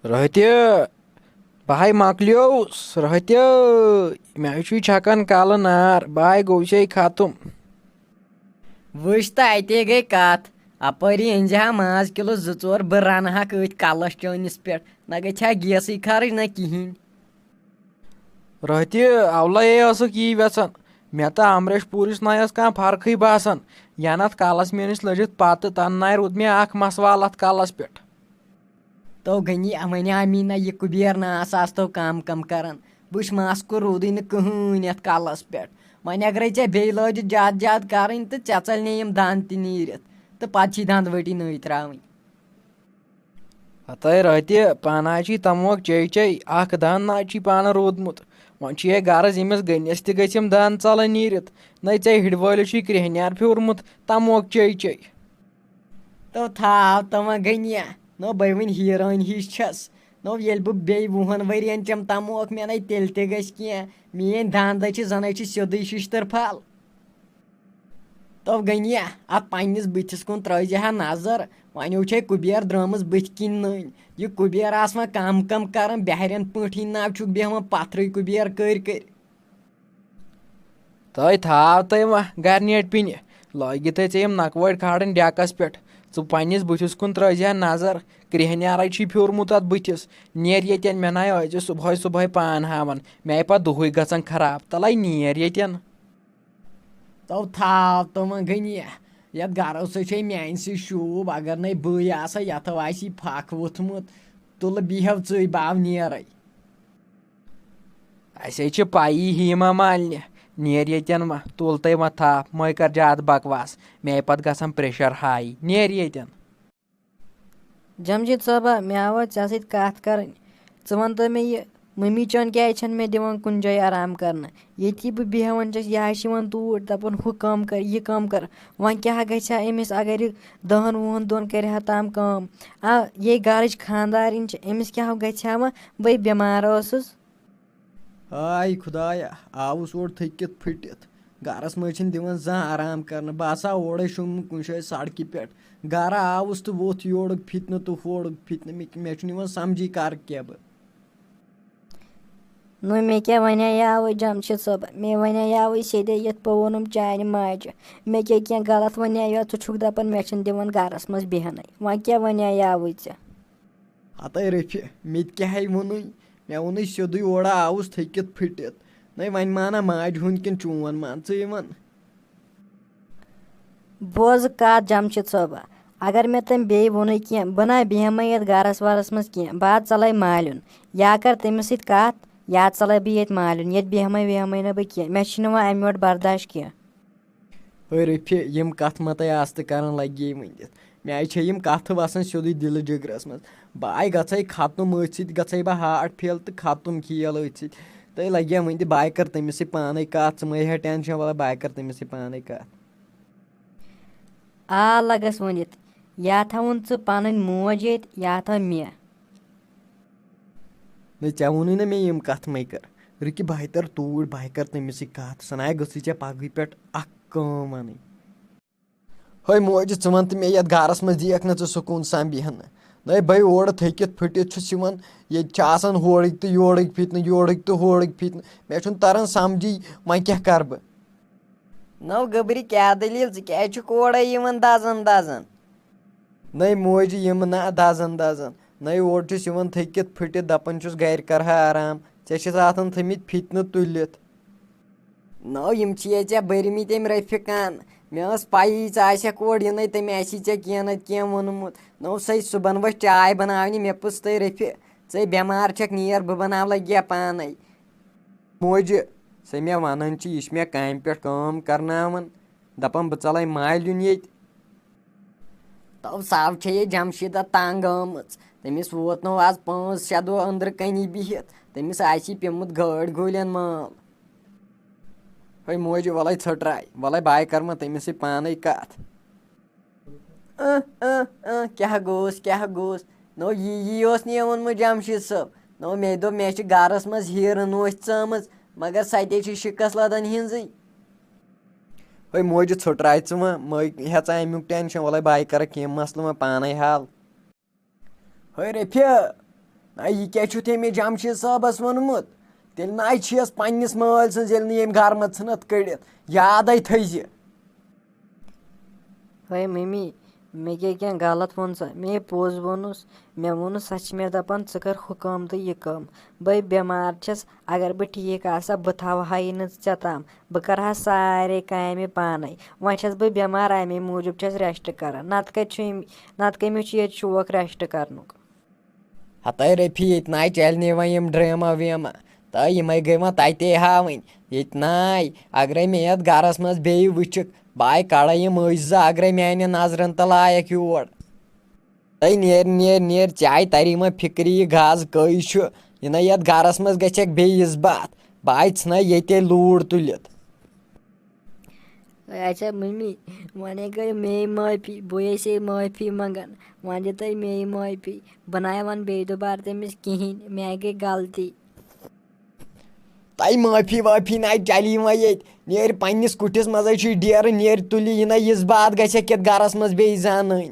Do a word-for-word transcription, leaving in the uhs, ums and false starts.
رٲتہِ بہٕ ہاے مۄکلیوس، رٲتہِ مےٚ چھُے چھکان کلہٕ نار، بہٕ ہاے گوٚوسے ختم۔ وٕچھ تہٕ اَتے گٔے کتھ، اپٲری أنۍ زِ ہا ماز کِلوٗ زٕ ژور، بہٕ رنہٕ ہاکھ أتھۍ کلس چٲنِس پٮ۪ٹھ، نہ گژھِ ہا گیسٕے خرٕچ نہ کِہینۍ۔ رٲتہِ اولے ٲسٕکھ یی وٮ۪ژھان، مےٚ تہٕ امریش پوٗرِس نہ ٲس کانٛہہ فرقٕے باسان، ینہٕ اتھ کلس میٲنِس لٔجِتھ پتہٕ تنہٕ ناے روٗد مےٚ اکھ مسوال اتھ کلس پٮ۪ٹھ۔ تو غنی، وۄنۍ آ مےٚ نہ یہِ کُبیر ناس آس تو کم کم کران۔ وٕچھ، مس کوٚر روٗدٕے نہٕ کٕہٕنۍ یتھ کلس پٮ۪ٹھ۔ وۄنۍ اگرے ژےٚ بیٚیہِ لٲجِتھ زیادٕ زیادٕ کرٕنۍ تہٕ ژےٚ ژلنٕے یِم دند تہِ نیٖرِتھ، تہٕ پتہٕ چھی دند ؤٹی نٔے تراوٕنۍ۔ ہتے رٲتہِ پانہٕ چھی تموک چے چے، اکھ دند نہ چھی پانہٕ روٗدمُت۔ وۄنۍ چھُ یے غرض ییٚمِس غنیس تہِ گٔژھۍ یِم دند ژلٕنۍ نیٖرِتھ۔ نَے ژےٚ ہِڑوٲلِس چھُے کرٛیٚہنیار پھیوٗرمُت تموک چے چے۔ تو تھاو تمہ غنیہ، نو بے وۄنۍ ہیٖرٲنۍ ہِش چھس۔ نو ییٚلہِ بہٕ بیٚیہِ وُہن ؤرین چم تموک، مےٚ نے تیٚلہِ تہِ گژھِ کینٛہہ۔ میٲنۍ داندے چھِ زنے چھِ سیوٚدُے ششتٕر پھل۔ تو غنیہ، اتھ پننِس بٕتھِس کُن ترٲوزِ ہا نظر۔ وۄنۍ وٕچھے کُبیر درٲمٕژ بٕتھِ کِنۍ نٔنۍ۔ یہِ کُبیر آس وۄنۍ کم کم کران، بہرٮ۪ن پٲٹھۍ ناو چھُکھ بیہوان پتھرٕے کُبیر کٔرۍ کٔرۍ۔ تہٕ تھاو تہٕ وۄنۍ گرنیٹ پِنہِ، لٲگِو تُہۍ ژےٚ یِم نکوٲڑۍ کھالٕنۍ ڈیکس پٮ۪ٹھ۔ ژٕ پننِس بٕتھِس کُن ترٲوزِ ہا نظر، کرٛیٚہنیارے چھُے پھیوٗرمُت اتھ بٕتھِس۔ نیر ییٚتٮ۪ن، مےٚ ناے ٲسۍ زِ صبحٲے صبحٲے پان ہاوان، مےٚ آیہِ پتہٕ دُہٕے گژھان خراب۔ تلے نیر ییٚتٮ۪ن۔ تو تھاو تہٕ وۄنۍ غنیہ، یتھ گرو سۭتۍ چھے میانہِ سۭتۍ شوٗب، اگر نے بٕے آسہٕ، یتھو آسی پھکھ ووٚتھمُت۔ تُلہٕ بیہو ژٕے، باو نیرے۔ اسے چھِ پَیی ہیما مالنہِ۔ نیر ییٚتٮ۪ن وۄنۍ، تُل تَے وۄنۍ تھپھ، مَے کر زیادٕ بکواس، مےٚ پتہٕ گژھان pressure high۔ نیر ییٚتٮ۪ن۔ جمشید صٲبہ، مےٚ آو ژےٚ سۭتۍ کتھ کرٕنۍ۔ ژٕ وَن تہٕ مےٚ، یہِ مٔمی جان کیازِ چھَنہٕ مےٚ دِوان کُنہِ جایہِ آرام کرنہٕ؟ ییٚتی بہٕ بیہوان چھَس، یہِ ہا چھِ یِوان توٗرۍ، دَپان، ہُہ کٲم کر، یہِ کٲم کر۔ وۄنۍ کیٛاہ گژھِ ہا أمِس، اگر یہِ دَہَن وُہَن دۄہَن کرِ ہا تام کٲم؟ آ، یے گرٕچ خانٛدارِنۍ چھِ، أمِس کیٛاہ گژھِ ہا وۄنۍ؟ بٔے بٮ۪مار ٲسٕس۔ ہاے خدایا، آوُس اورٕ تھٔکِتھ پھٔٹِتھ۔ گرس منٛز چھِنہٕ دِوان زانٛہہ آرام کرنہٕ۔ بہٕ آسہٕ ہا اورے شۄنٛگمُت کُنہِ جایہِ سڑکہِ پٮ۪ٹھ۔ گرٕ آوُس تہٕ ووٚتھ یورُک فِتنہٕ تہٕ ہورُک فِتنہٕ۔ مےٚ، مےٚ چھُنہٕ یِوان سمجھی کرٕ کیٛاہ بہٕ۔ نو، مےٚ کیٛاہ وَنیٛاو جمشید صٲب؟ مےٚ وَنیٛاو سیٚدے یِتھ پٲٹھۍ ووٚنُم چانہِ ماجہِ۔ مےٚ کیٛاہ کینٛہہ غلط وَنیٛاو؟ ژٕ چھُکھ دَپان مےٚ چھِنہٕ دِوان گَرَس منٛز بیٚہنَے۔ وۄنۍ کیٛاہ وَنیٛاو ژےٚ؟ ہَتَے رفیع، مےٚ تہِ کیٛاہ ہے ووٚنُے؟ مےٚ ووٚنُے سیوٚدُے، اورٕ آوُس تھٔکِتھ پھٔٹِتھ۔ نَے وۄنۍ مانا ماجہِ ہُنٛد کِنہٕ چون مان ژٕ یِوان؟ بوز کتھ جمشید صٲبہ، اگر مےٚ تٔمۍ بیٚیہِ ووٚنُے کینٛہہ، بہٕ نہ بیٚہمے یتھ گرس ورس منٛز کینٛہہ، بہٕ ہا ژلے مالیُن۔ یا کر تٔمِس سۭتۍ کتھ، یا ژلے بہٕ ییٚتہِ مالیُن، ییٚتہِ بیٚہمے ویٚہمے نہٕ بہٕ کینٛہہ، مےٚ چھُنہٕ وۄنۍ امہِ یوت برداش کینٛہہ۔ ہے رفیع، یِم کتھ مہ تۄہہِ آستہٕ کران لگے ؤنِتھ، مےٚ چھےٚ یِم کتھٕ وسان سیوٚدُے دِلہٕ جگرس منٛز۔ بہٕ آے گژھے ختم أتھۍ سۭتۍ، گژھے بہٕ heart fail تہٕ ختم کھیل أتھۍ سۭتۍ۔ تۄہہِ لگیا ؤنِتھ، بہٕ آے کر تٔمِس سۭتۍ پانے کتھ، ژٕ مہ ہے tension، ولا بہٕ آے کر تٔمِس سۭتۍ پانے کتھ۔ آ، لگس ؤنِتھ، یا تھاوُن ژٕ پنٕنۍ موج ییٚتہِ، یا تھاو مےٚ۔ نہ، ژےٚ ووٚنُے نہ مےٚ یِم کتھ مے کر۔ رُکہِ بہٕ تر توٗرۍ، بہٕ کرٕ تٔمِس سۭتۍ کتھ، سۄ نہ گٔژھٕے ژےٚ پگہٕے پٮ۪ٹھ اکھ کٲم ونٕنۍ۔ ہے موجہِ، ژٕ ون تہٕ مےٚ، یتھ گرس منٛز دِیکھ نہٕ ژٕ سکوٗن سان بیہنہٕ۔ نہ، بے اورٕ تھٔکِتھ پھٔٹِتھ چھُس یِوان، ییٚتہِ چھِ آسان ہورٕکۍ تہٕ یورٕکۍ فِتنہٕ، یورٕکۍ تہٕ ہورٕکۍ فِتنہٕ۔ مےٚ چھُنہٕ تران سمجھی، وۄنۍ کیٛاہ کرٕ بہٕ؟ نو گٔبرِ، کیٛاہ دٔلیٖل؟ ژٕ کیٛازِ چھُکھ اورَے یِوان دَزان دَزان؟ نَے موجہِ یِم نہ دَزان دَزان، نَے اورٕ چھُس یِوان تھٔکِتھ پھٔٹِتھ، دَپان چھُس گَرِ کَرٕ ہا آرام، ژےٚ چھِس آتھَن تھٲمٕتۍ فِتنہٕ تُلِتھ۔ نو، یِم چھِ ییٚتہِ ژےٚ بٔرمٕتۍ أمۍ رفیقن۔ مےٚ ٲس پَیی ژٕ آسٮ۪کھ اورٕ یِنَے، تٔمۍ آسی ژےٚ کینٛہہ نَتہٕ کینٛہہ ووٚنمُت۔ نو سَے صُبحن ؤتھۍ چاے بَناونہِ، مےٚ پُرٛژھ تَے رفیع، ژٕے بٮ۪مار چھَکھ، نیر بہٕ بَناو لَگہِ یا پانَے۔ موجہِ، سۄ مےٚ وَنان چھِ، یہِ چھِ مےٚ کامہِ پٮ۪ٹھ کٲم کَرناوان، دَپان بہٕ ژَلَے مالیُن ییٚتہِ۔ تو سَو چھےٚ یہِ جمشیٖدہ تنٛگ آمٕژ، تٔمِس ووت نہٕ آز پانٛژھ شےٚ دۄہ أنٛدرٕ کَنی بِہِتھ، تٔمِس آسی پیوٚمُت گٲڑۍ گوٗلٮ۪ن مال۔ ہے موجہِ، وَلَے ژھٔٹراے، وَلَے بہٕ کَرٕ وۄنۍ تٔمِس سۭتۍ پانَے کَتھ۔ اۭں، اۭں، اۭں، کیٛاہ گوٚوس، کیٛاہ گوٚوس؟ نو، یی، یی اوس نہٕ یہِ ووٚنمُت جمشید صٲب۔ نو، مےٚ دوٚپ، مےٚ چھِ گرس منٛز ہیٖرٕ نوچ ژٲمٕژ، مگر سۄ تہِ چھِ شِکس لدن ہِنٛزٕے۔ ہے موجہِ، ژھوٚٹراے ژٕ وۄنۍ، مہ ہےٚ ژٕ امیُک tension، وَلَے بہٕ کرٕ کینٛہہ مسلہٕ وۄنۍ پانے حل۔ ہے رفیع، نہ، یہِ کیٛاہ چھُتھ أمِس جمشید صٲبَس ووٚنمُت؟ تیٚلہِ نہ چھِیَس پنٛنِس مٲلۍ سٕنٛز ییٚلہِ نہٕ ییٚمۍ گرٕ منٛز ژھٕنَتھ کٔڑِتھ۔ یادَے تھٲیزِ۔ ہے مٔمی، مےٚ کیٛاہ کینٛہہ غلط ووٚن سا؟ مے پوٚز ووٚنُس۔ مےٚ ووٚنُس، سۄ چھِ مےٚ دَپان، "ژٕ کر ہُہ کٲم تہٕ یہِ کٲم۔ بٔے بٮ۪مار چھَس، اگر بہٕ ٹھیٖک آسہٕ ہا، بہٕ تھاوہا یہِ نہٕ ژےٚ تام۔ بہٕ کرٕ ہا سارے کامہِ پانے۔ وۄنۍ چھَس بہٕ بٮ۪مار، اَمے موٗجوٗب چھَس rest کران۔ نتہٕ کتہِ چھُ أمۍ، نتہٕ کٔمِس چھُ ییٚتہِ شوق rest کرنُک؟" ہتٲے رفیع، ییٚتہِ ناے چلہِ نہٕ وۄنۍ یِم ڈرامہ ویمہ۔ تہٕ یِمے گٔے وۄنۍ تتے ہاوٕنۍ۔ ییٚتہِ ناے، اگرے مےٚ یتھ گرس منٛز بیٚیہِ وٕچھکھ، بہٕ آے کڑے یِم أچھ زٕ، اگرے میانہِ نظرن تل آیکھ یور۔ تہٕ نیر، نیر، نیر، ژےٚ آے تری وۄنۍ فکرِ، یہِ گاسہٕ کٔہۍ چھُ؟ یہِ نہ یتھ گرس منٛز گژھکھ بیٚیہِ یِژھ باتھ۔ بہٕ آے ژھٕنے ییٚتے لوٗر تُلِتھ۔ اچھا مٔمی، وۄنۍ گٔے مے معٲفی، بہٕ ٲسے معٲفی منٛگان، وۄنۍ دِ تُہۍ مے معٲفی۔ بہٕ نہ وَنہٕ بیٚیہِ دُبارٕ تٔمِس کِہیٖنۍ، مےٚ گٔے غلطی۔ تۄہہِ معٲفی وٲفی نہ چلی وۄنۍ ییٚتہِ۔ نیر پننِس کُٹھِس منٛزے چھُے ڈیرٕ، نیر تُلہِ یہِ نہ یِژھ باتھ گژھِ کِتھ گرس منٛز بیٚیہِ زانٕنۍ۔